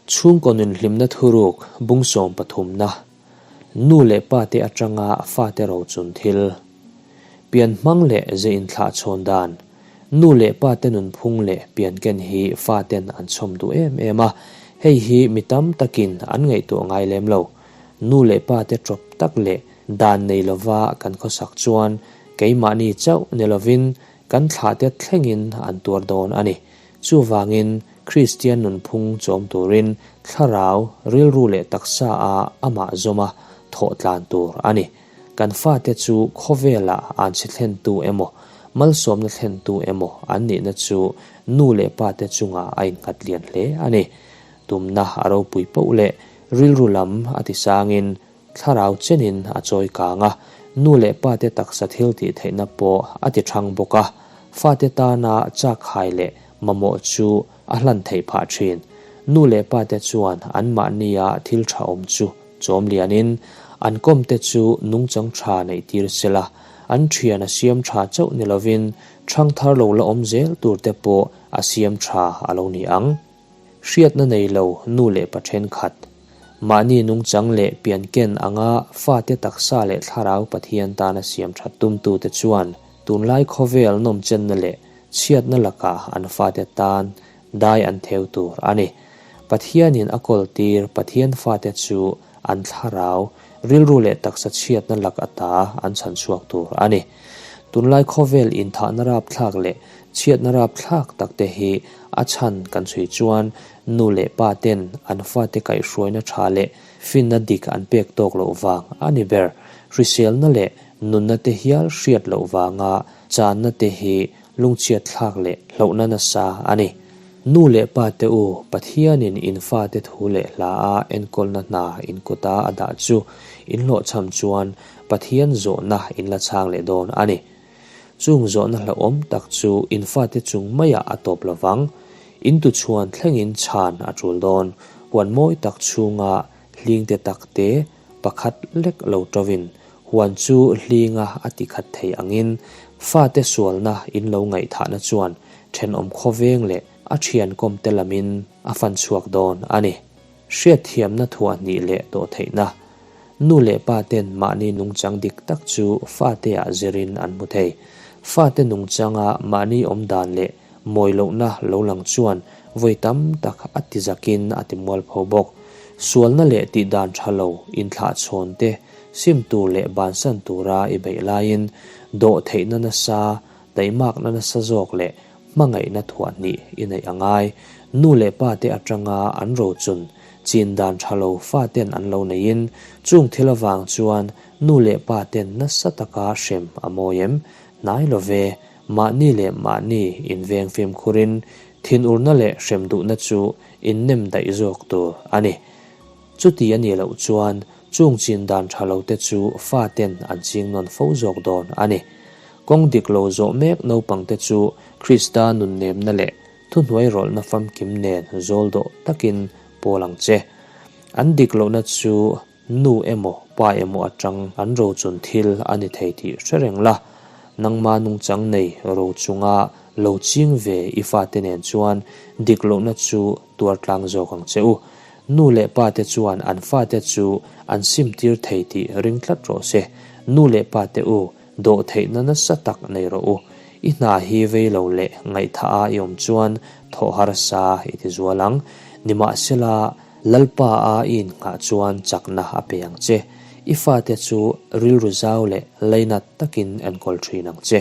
Chhungkaw nun hlimna thuruk bung sawm pathumna, nu leh pa te atanga fate rochun thil, pian hmang leh ze inthlah chhawn dan, nu leh pa te nunphung leh pian ken hi faten an chhawm duh em em a, hei hi mi tam takin an ngaihtuah ngai lem lo. Nu leh pa te tawp tak leh dan nei lova kan khawsak chuan keimahni chauh ni lovin kan thlahte thlengin an tuar dawn a ni. Chuvangin Kristian nunphung chawm turin thlarau, rilru leh taksa a amah zawma thawh tlan tur a ni. Kan fate chu khawvelah an chhe thlentu emaw, malsawmna thlentu emaw an nihna chu nu leh pate chungah a innghat lian hle a ni. Tumna a ropui poh leh rilru lam a tisangin thlarau chenin a chawi kang a, nu leh pate taksa thil tih theihna pawh a ti thang bawk a, fate tana chak hai leh mamawh chu a hlan theih phah thin. Nu leh pate chuan anmahnia thil tha awm chu chawm lianin an kawmte chu nungchang tha neih tir sela, an thian a siam tha chauh ni lovin thangthar lo la awm zel turte pawh a siam tha a lo ni ang. Hriatna nei lo nu leh pa thenkhat, mahni nungchang leh pianken anga fate taksa leh thlarau Pathian tana siam that tumtute chuan tunlai khawvel nawmchenna leh chhiatna lakah an fate tan dai an theu tur a ni. Pathianin a kawltir Pathian fate chu an thlarau, rilru leh taksa chhiatna lak ata an chhanchhuak tur a ni. Tunlai khawvel inthahna rapthlak leh Chhiatna rapthlak tak te hi a chhan kan chhui chuan nu leh pa ten an fate kaihhruaina tha leh finna dik an pek tawk loh vang a ni ber. Hriselna leh nunna te hial hriat loh vanga channa te hi lungchhiat thlak leh hlauhna nasa a ni. Nu leh pa te u Pathianin in fate thu leh hla a enkawlna hna in kuta a dah chu in hlawhchham chuan Pathian zawhna in la chhang leh dawn a ni. Chung zawhna hlauhawm tak chu in fate chung maiah a tawp lo vang. In tuchhuan thlengin chhan a tul dawn. Huan mawi tak chhunga hlingte takte pakhat lek lo tovin huan chu hlinga a ti khat thei angin fate sualna in lo ngaihthahna chuan thenawm khawveng leh a thian kawmte lamin a fan chhuak dawn a ni. Hriatthiamna thuahhnih leh tawh theihna. Nu leh pa ten mahni nungchang dik tak chu fate ah zirin an hmu thei. Fate nungchanga mahni awm dan leh mawi lohna lo lang chuan vawi tam tak a ti zakin a ti mualpho bawk. Sualna leh tih dan tha lo inthlah chhawn te sim tur leh bansan tura i beih laiin dawh theihna nasa, taihmakna nasa zawk leh Hmangaihna thuahhnih i neih a ngai. Nu leh pa te atanga an rochun chin dan tha lo fa ten an lo neiin chung thil avang chuan nu leh pa ten nasa taka hrem a mawi em? Hnai lo ve, mahni leh mahni inveng fimkhurin thinurna leh hrem duhna chu innem daih zawk tur a ni. Chuti a nih loh chuan chung chin dan tha lo te chu fa ten an ching nawn fo zawk dawn a ni. Kawng dik lo zawh mek naupang te chu Krista nunnemna leh thuhnuai rawlhna famkim nen zawl dawh takin pawl ang che. An dik lohna chu nu emaw pa emaw atang an rochun thil a ni thei tih hre reng la. Nangma nungchang nei ro chunga lo ching ve i fate nen chuan dik lohna chu tuar tlang zawk ang che u. Nu leh pa te chuan an fate chu an simtir thei tih ring tlat rawh se. Nu leh pa te u, dawh theihna nasa tak nei rawh u. I hna hi vei lo leh ngaihthah a i awm chuan thawh harsa i ti zual ang. Nimahsela, Lalpa a i innghah chuan chakna a pe ang che. I fate chu rilru zau leh lainat takin enkawl thin ang che.